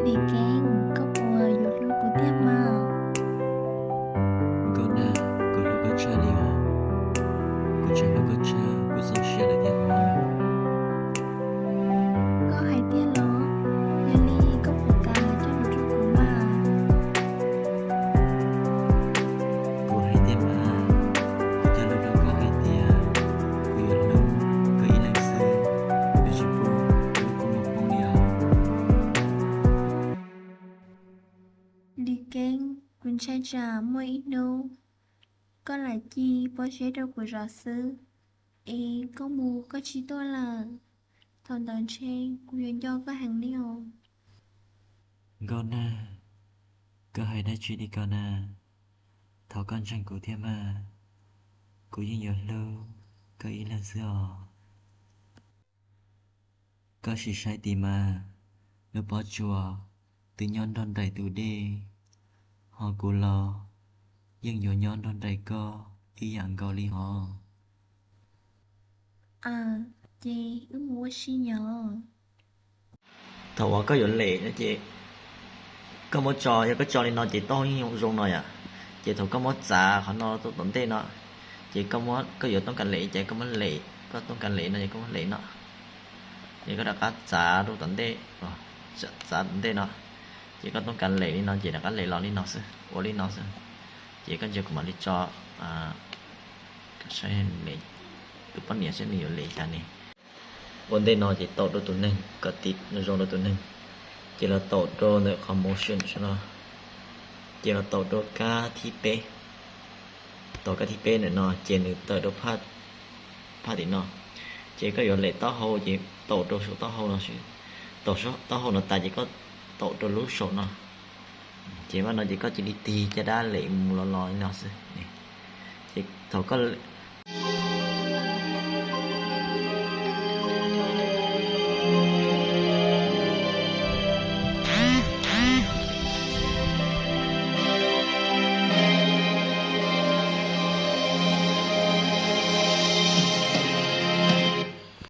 Lis Keeb, koj puas yuav hlub kuv thiab mas? Nkauj Nag, kuv hlub koj tshaj li os. Kuv tseem hlub koj tshaj kuv txoj sia lawm thiab os. Koj hais tiag los? Yog li koj puas kam coj lus rau kuv mas? Kuv hais tiag mas, kuv cog lus rau koj hais tias kuv yuav hlub koj ib leeg xwb, yuav tsis pub hlub kuv mus poob li os. Lis Keeb, kuv ntshai tsam muaj ib hnub koj lam ci pob zeb rau kuv zov xwb, es koj mus koj tsis tuaj lawm. Thaum ntawd ntshe kuv yuav nco koj heev li os. Nkauj Nag, koj hais dab tsi li ko na? Thov koj ntseeg kuv thiab mas, kuv yeej yuav hlub koj ib leeg xwb os. Koj sim saib tim mas, lub pob tsuas twb nyob nrog nraim tus dej, ho kuv los yeej yuav nyob nrog nraim koj ib yam nkaus li hos. Aws, ces wb mus ua si yom. Thaum uas koj yuav lem no ces koj muab tso, yog koj tso li no ces taub hau yeej zoo no yom. Ces thaum koj muab txav qhov no rau tom ntej no, ces koj muab, koj yuav toob kas lem ces koj muab lem, koj toob kas lem no ces koj muab lem no, ces koj rov qab txav rau tom ntej, txav tom ntej no, ces koj toob kas lem li no ces rov qab lem los li no xwb, ua li no xwb. Ces koj ntsia kuv mam li tso, tus poj niam saib nws yuav lem cas ne. Ua ntej no ces taum rau tus neeg kom tiv zoo rau tus neeg, ces los taum rau ntawm qhov motion no, ces los taum rau kab thib peb, taum kab thib peb ntawm no ces nws tawm rau phaj tim no. Ces koj yuav lem taub hau ces taum rau saum taub hau no, taum taub hau no tas ces koj taum rau lub saum no. Ces mas no ces koj cia li tig caj dab lem mus los los li no xwb. Ces thaum koj